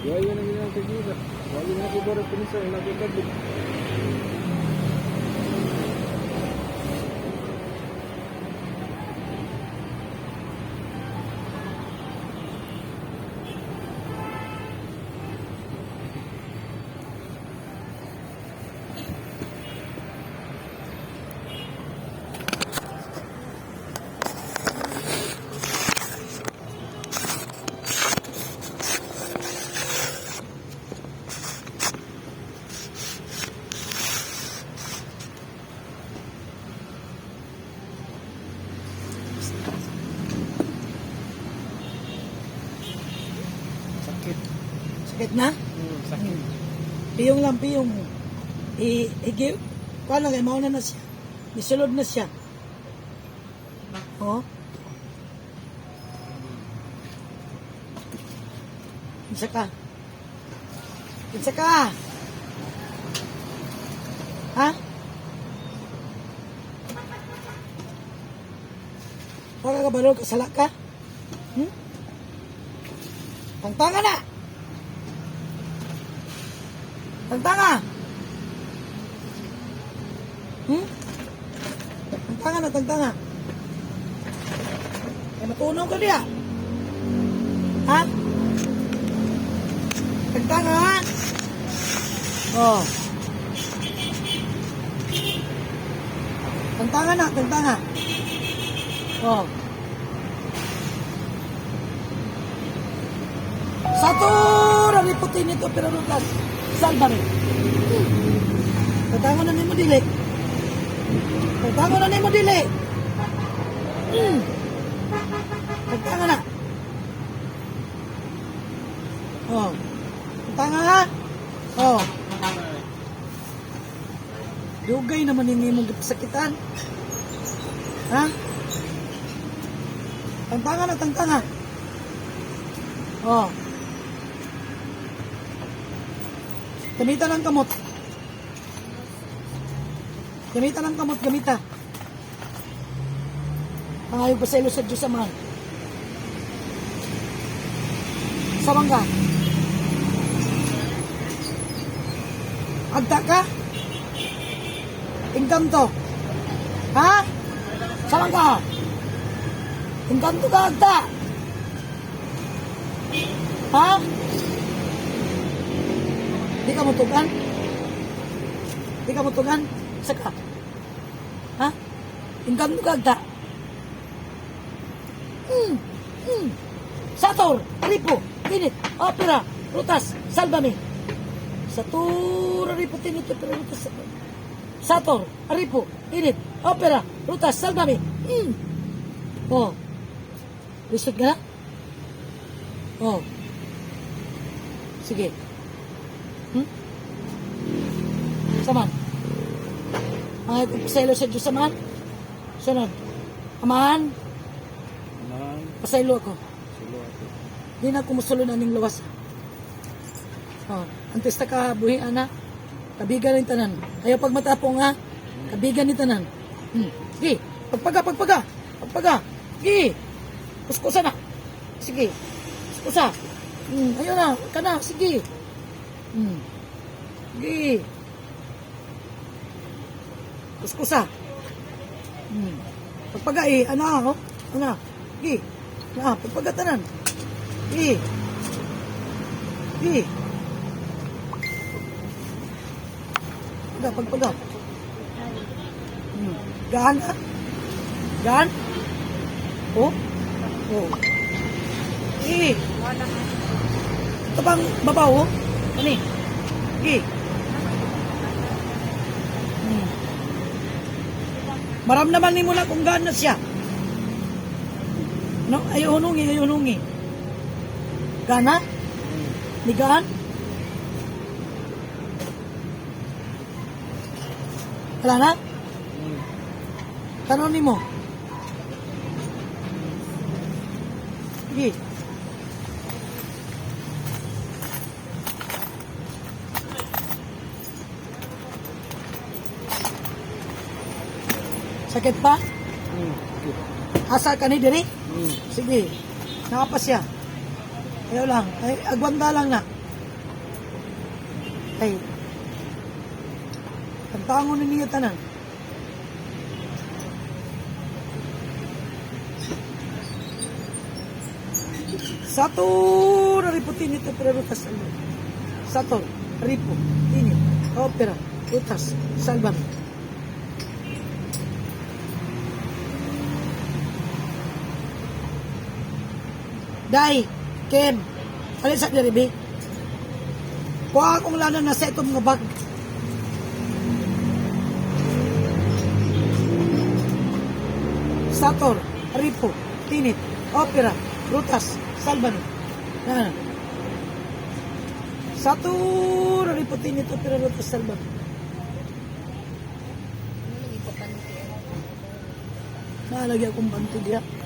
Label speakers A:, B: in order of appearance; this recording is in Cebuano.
A: Gaya na gina sa gira. Wala na ko bara pinsa na ko kadto. Sakit.
B: Sakit na?
A: Sakit.
B: Piyong lang, piyong. I, i, kuan lang, mauna na siya. Nisulod na siya. Oh. Kinsa ka? Kinsa ka? Ha? Wala ka balog, kasala ka? Hmm? Tangtanga na! Tangtanga! Hmm? Tangtanga na, tangtanga. Eh, matunaw ka niya. Ha? Tangtanga, ha? Oh. Tangtanga na, tangtanga. Oh. Satura ni puti nito pero Lucas. Salvame. Tangtanga na nimo dili. Tangtanga na nimo dili. Tangtanga na. Oh. Tangtanga ha. Oh. Dugay naman ni imong gipasakitan. Ha? Tangtanga na, tangtanga. Oh. Gamita ng kamot. Gamita ng kamot, gamita. Pangayo pa sa ilo sa Diyos Amahan. Sa bangga. Agta ka? Engkanto. Ha? Sa bangga. Engkanto ka, agta. Ha? Di ka mutugan? Di ka mutugan? Isa ka? Ha? Engkanto ka, agta. Sator, Aripo, Init, Opera, Rutas, Salvame. Sator, Aripo, Tinit, Opera, Rutas, Salvame. Sator, Aripo, Init, Opera, Rutas, Salvame. Oh. Lisod ka na? Oh. Sige. Saman. Mga pasaylo sa Diyos, samahan. Sunod. Amahan,
A: Man,
B: pasaylo ako.
A: sulo ako.
B: Di na kumusulo na ning lawas. Oh, antes ta ka buhi ana. Kabigan ni tanan. Ayaw pag matapong ha. Kabigan ni tanan. Sige, pagpaga, pagpaga. Pagpaga. Sige. Kuskusa na. Sige. Kuskusa. Ayun na, kana, sige. Sige. Kuskusa. Pagpaga eh, ano, oh. Ano? Sige. Na, pagpaga tanan. Sige. Sige. Pagpaga, pagpaga. Gaan ka? Gaan? Oh? Oh. Sige. Ito bang babaw, oh? Ano eh? Sige. Maramdaman ni mo na kung gaan na siya. No, ayaw hunungi, ayaw hunungi. Gana? Ni gaan? Wala na? Tanong ni mo. Sige. Sakit pa?
A: Sakit.
B: Asa ka ni diri?
A: Hmm.
B: Sige. Nakapas siya. Ayaw lang. Ay, agwanta lang na. Ay, tantangon na niya tanan. Sator, ripo, tinit, opera, rutas, salvame. Sator, ripo, tinit, opera, rutas, salvame. Dai, Kem, alin sa diribi? Kuha akong lana na sa itong mga bag. Sator, Ripo, Tinit, Opera, Rutas, Salvano. Na. Sator, Ripo, Tinit, Opera, Rutas, Salvano.
C: Ano lagi pa panty?
B: Naalagi akong banti diya.